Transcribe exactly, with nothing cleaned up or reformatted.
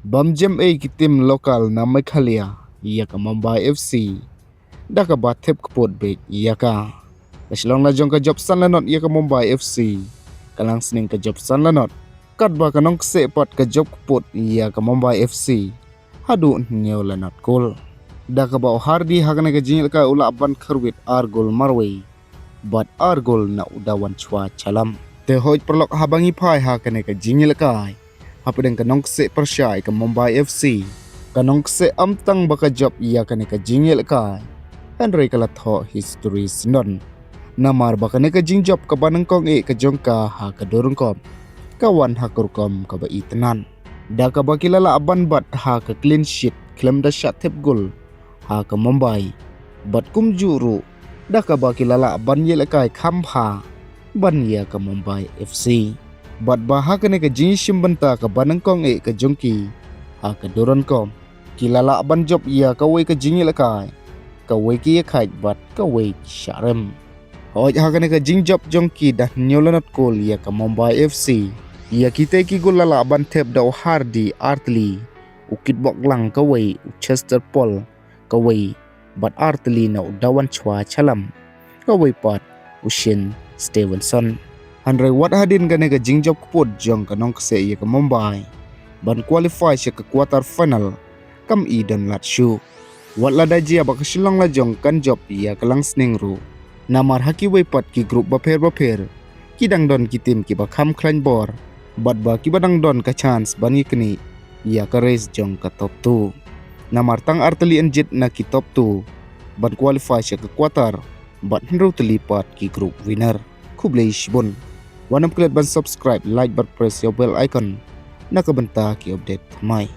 Bam jem ei ki tim local na Meghalaya ïa ka Mumbai F C da kaba thep kput beit ïa ka. Ka shlong la jong ka jop san la not ïa ka Mumbai F C, ka lang sning ka jop san la not, katba ka nongkseh pat ka jop kput ïa ka Mumbai F C haduh hynñiew la not kol. Da kaba u Hardy ha kane ka jingïalehkai u lah ban kharwit ar gol marwei bad ar gol na u Dawan Chwa Chalam. Te hoi paralok, haba ngi phai ha kane ka jingïalehkai hapdeng ka nongkseh pyrshah ïa ka Mumbai F C, ka nongkseh ym tang ba ka jop ïa kane ka jingïalehkai, hynrei ka la thoh history syndon. Namar ba kane ka jingjop kaba nyngkong eh ka jong ka ha ka dur rukom ka wan ha ka rukom kaba itynnad, da kaba ki la lah ban bat ha ka clean sheet khlem da shah thep gol ha ka Mumbai. Bad kumjuh ruh da kaba ki la lah ban ïalehkai kham bha ban ïa ka Mumbai F C. Bad ba ha kane ka jingïashim bynta kaba nyngkong eh ka jong ki ha ka dur rukom, ki la lah ban jop ïa kawei ka jingïalehkai, kawei ki ïakhaid bad kawei ki shah rem. Hoi ha kane ka jingjop jong ki da hynñiew la not kol ïa ka Mumbai F C, ïa kitei ki gol la lah ban thep da u Hardy ar tylli, u Kitbok Lang kawei, u Chester Paul kawei, bad ar tylli na u Dawan Chwa Chalam kawei pat, u Shane Stevenson. Hynrei wat hadien kane ka jingjop kput jong ka nongkseh ïa ka Mumbai ban qualify sha ka quarter final kam i don lad shuh. Wat lada jia ba ka shlong la jong kan jop ïa ka lang sning ruh, namar ha kiwei pat ki group bapher bapher ki dang don ki tim kiba kham khlaiñ bor, bad ba kiba dang don ka chance ban ïaknieh ïa ka race jong ka top two. Namar tang ar tylli yn jied na ki top two ban qualify sha ka quarter, bad hynriew tylli pat ki group winner. Khublei shibun. Wat nym klet ban subscribe, like bad press ïa u bell icon na ka bynta ki update thymmai.